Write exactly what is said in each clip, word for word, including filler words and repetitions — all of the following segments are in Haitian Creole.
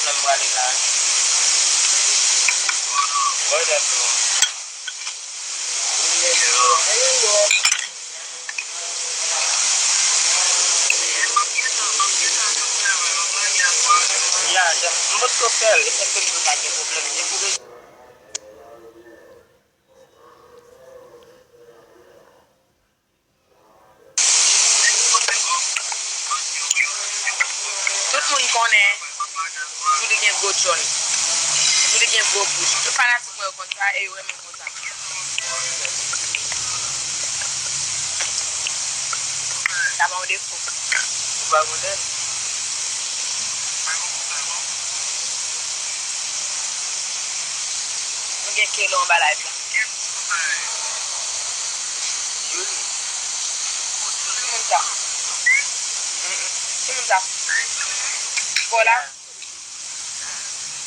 Nan m prale la. What up, bro? Ya, m potko fè l, e fè ke m pa gen pwoblèm. E pou Tout moun konnen Julie gen gwo tjòn. Julie gen gwo bouch. Tout fanatik mwen yo konn sa e yo renmen m konsa. Sa pa yon defo. Ou pa konnen? Nou gen Kelo anba live la. Ki moun sa? Ki moun sa? Paula?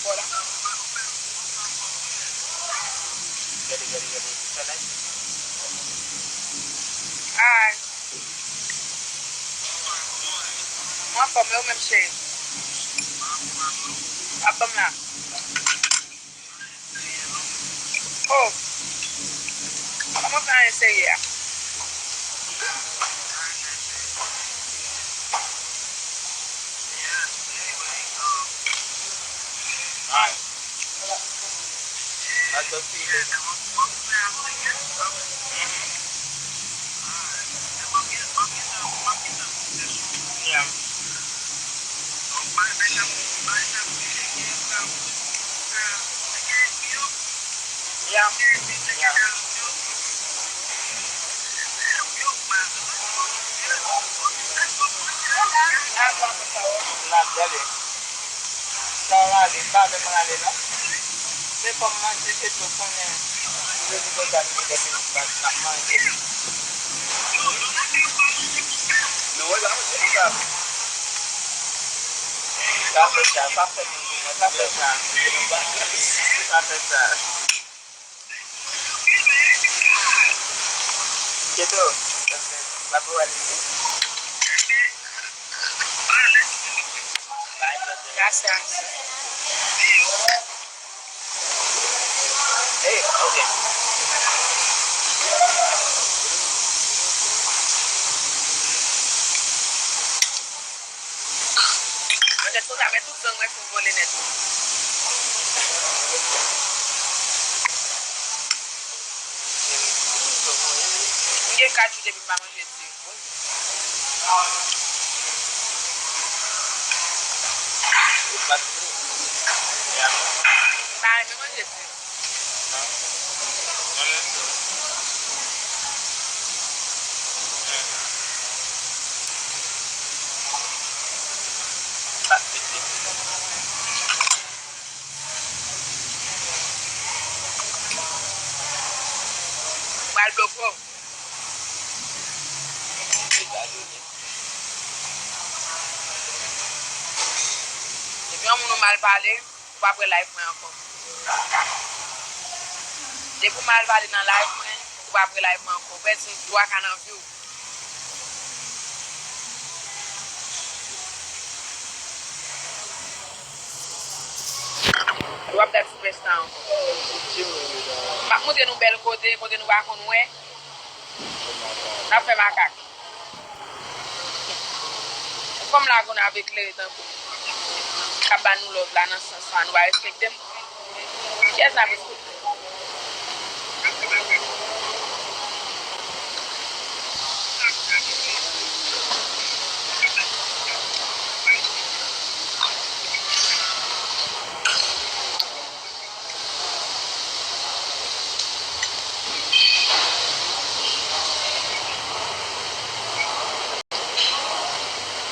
Paula? Gade, gade, gade. Sa nice. Ay. Mwen anfòm, e ou menm cheri? W ap ban m la. Oh! Kòman fè anyen serye a? Ay. Hot dog feeling. Mhm. Yeah. Yeah. Yeah. N ap gade. Sa w rale, m pa menm rale non. Se fò m manje, se tou konnen. Yo di konsa, m gen de minit, m ap manje. Non, wè, la, se sa. Sa fè sa, sa fè moun, sa fè sa. Sa fè sa. Keto, la pou ale. Gracias. Hey, ok. Mwen ret konsa, men tout zong mwen fin vole nèt. M gen kat jou depi m pa manje diri. M pa renmen manje diri. Pral bloke w. Depi yon moun ou mal pale, ou pa p wè live mwen ankò. Depi w mal pale nan live mwen, ou pa p wè live mwen ankò. Ou pèdi twa K nan vi w. W ap gad Superstar ankò. M ap montre nou bèl kote, kote nou pa konn wè. N ap fè makak. Fanm Lagonav eklere tankou m k ap ba nou love la nan sans sa, nou pa respekte m. Kiyès n ap respekte?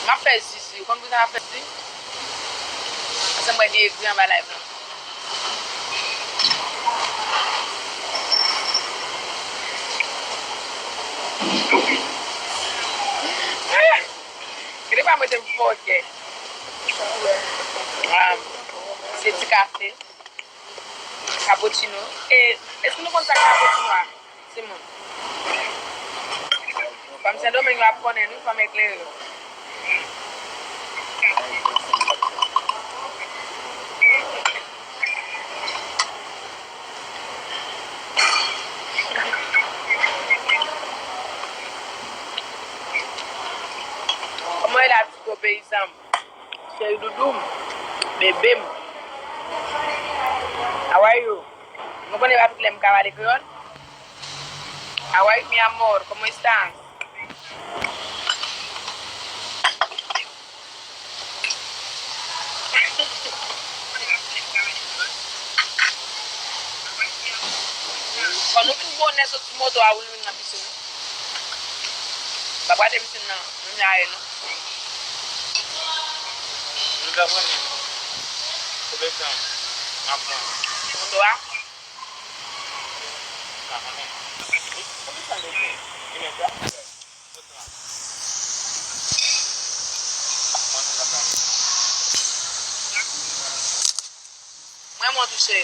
M ap fè zizi. Ou konn poukisa m ap fè zizi? Paske m wè gen egri anba live lan. Gade pa mete m fòkè. Ah, se ti kafe. Cappuccino. E, èske nou konn sa k cappuccino a? Timoun. Fanm Sendomeng yo ap konnen, wi, fanm eklere yo. La Tito peyizan m, cheri doudou m, bebe m. How are you? Nou konnen pa tout lè m ka pale kreyòl. How are you, mi amor? ¿Cómo estás? Fò nou vin bonè soti moto a pou nou vin nan pisin nan. M ap rate pisin nan, nou vin ale non. Nou ta pran li. Konbyen tan m ap pran? Moto a? M pa konnen. Konbyen tan l te pran? Une heure de temps? Mwen, mwen touche.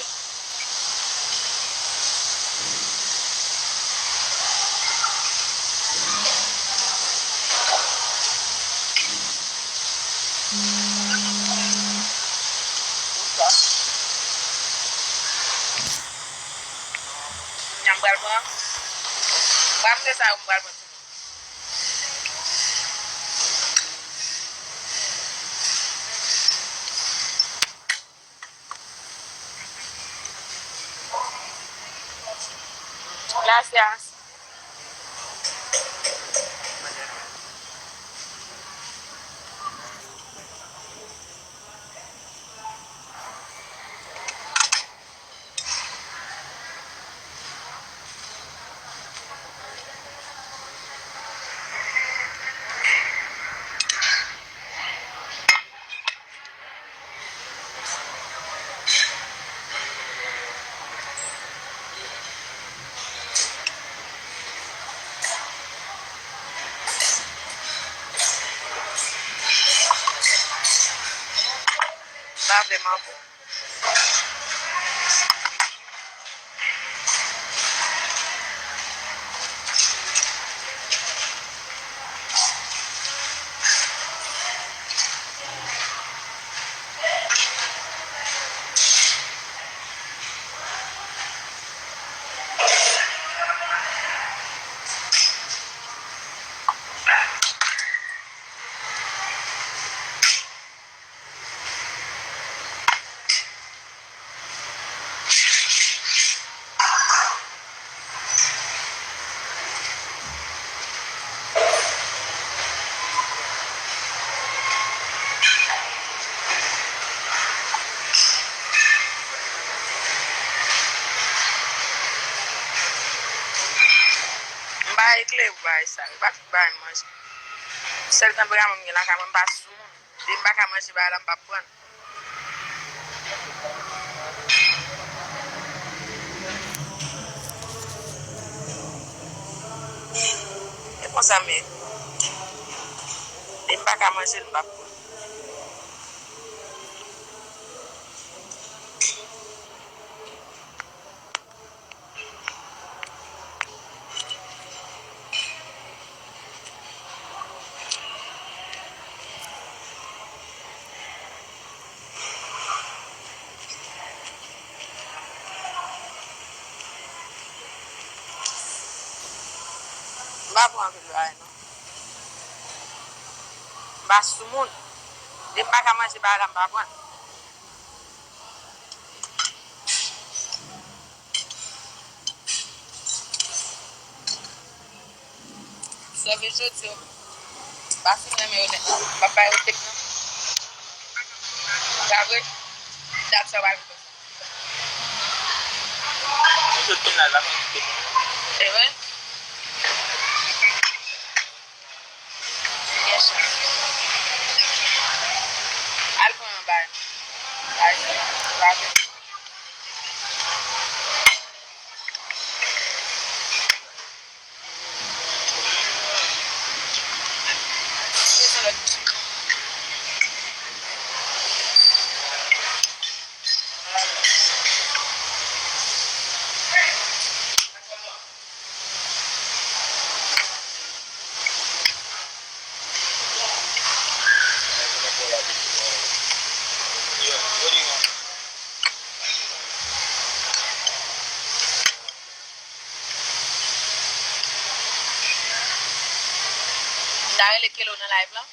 Kounya m pral pran. Pral mete sa yo, m pral pran. Gracias. M pa vle manbo. M pa eklere pou bagay sa yo. E pa tout bagay m manje. Sèl tanperaman m gen lakay mwen, m pa sou moun. Depi m pa ka manje bagay la, m p ap pran l. E konsa m ye. Depi m pa ka manje l, m p ap pran l. M pa pran anpil bagay non. M pa sou moun. Depi m pa ka manje bagay la, m pa pran. Sove jodi yo. Pa fin renmen yo nèt non. M ap bay yo tek non. Pa vre? Dat sa w pa vin konsa. Mwen sot vin la, l pa konn kite mwen. E vre? Byen chans. Al pran yon bagay. Bagay sa. Bagay. Bezwen lòt. M ta rele Kelo nan live lan.